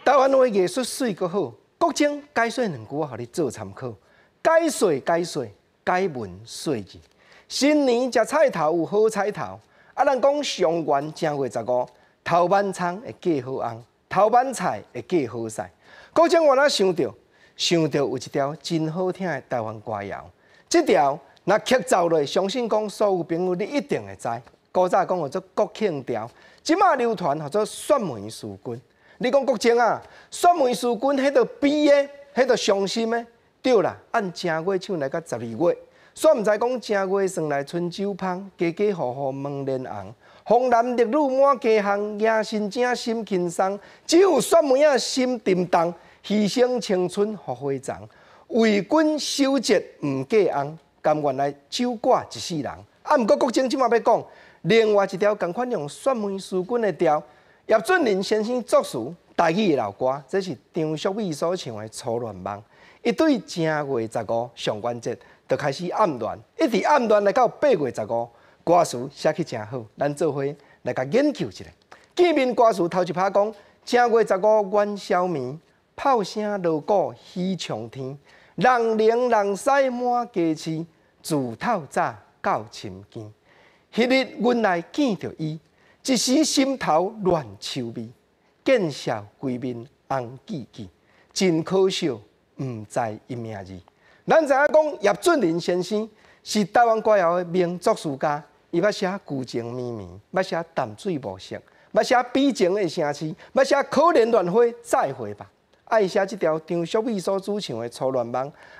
台灣話藝術媠閣好，國珍解說兩句，予你做參考。解說解說，解文說字。新年食菜頭有好彩頭，啊，咱講上元正月十五，頭挽蔥會嫁好翁，頭挽菜會嫁好婿。國珍我哪想著，想著有一條真好聽的台灣歌謠，這條若曲奏落，相信講所有朋友你一定會知。古早講叫做國慶調，這馬流傳號做雪梅思君。你講國珍啊，雪梅思君彼著悲的，彼著傷心的，對啦。按正月唱來到12月，煞毋知講正月算來春酒芳，家家戶戶門簾紅，紅男綠女滿街巷，迎新正心輕鬆，只有雪梅仔心沉重，犧牲青春予花叢，為君守節毋嫁翁，甘願來守寡一世人。啊，毋過國珍這馬欲講另外一條仝款用雪梅思君的調。葉俊麟先生作詞，台語的老歌，這是張淑美所唱的《初戀夢》。伊對正月十五上元節就開始暗戀，一直暗戀來到八月十五，歌詞寫去誠好，咱做伙來共研究一下。見面歌詞頭一拍講：正月十五元宵暝，炮聲鑼鼓喜沖天，人零人西滿街市，自透早到深更。彼日阮來見著伊，一時心頭亂秋味，見笑規面紅記記，真可惜，毋知伊名字。咱知影講葉俊麟先生是台灣歌謠的名作詞家，伊捌寫舊情綿綿，捌寫淡水暮色，捌寫悲情的城市，捌寫可憐亂花再會吧。啊，伊寫這條張淑美所主唱的《初戀夢》，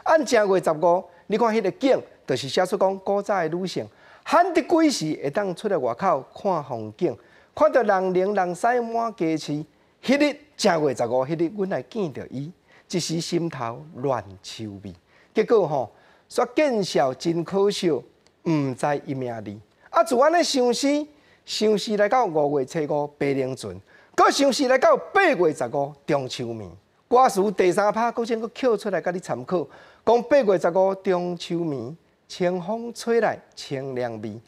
按正月十五，你看彼个景，就是寫出講古早的女性。罕得幾時會當出來外口看風景，看著人零人西滿街市。彼日正月十五，彼日阮來見著伊，一時心頭亂秋味。結果吼，煞見笑真可惜，毋知伊名字。啊，自按呢相思，相思來到五月初五白龍船，閣相思來到八月十五中秋暝。歌詞第三拍，閣再閣抾出來共你參考，講八月十五中秋暝。清風吹來清涼味，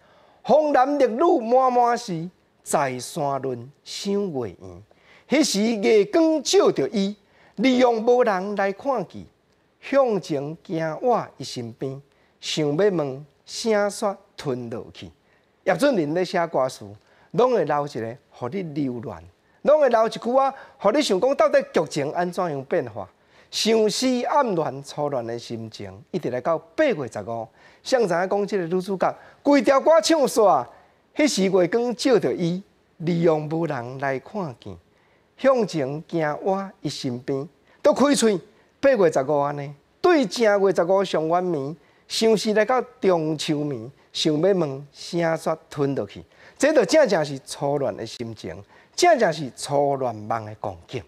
紅男綠女滿滿是，在山崙賞月圓。彼時月光照著伊，離讓無人來看見，向前行倚伊身邊，想欲問聲煞吞落去。葉俊麟咧寫歌詞，攏會留一个予你留戀，攏會留一句話，予你想講到底劇情按怎樣變化。相思暗戀初戀的心情，一直來到八月十五，誰知影講這个女主角，規條歌唱煞，彼時月光照著伊，離讓無人來看見，向前行倚伊身邊，都開喙八月十五按呢，對正月十五上元暝，相思來到中秋暝，想欲問聲煞吞落去，這就正正是初戀的心情，正正是初戀夢的光景。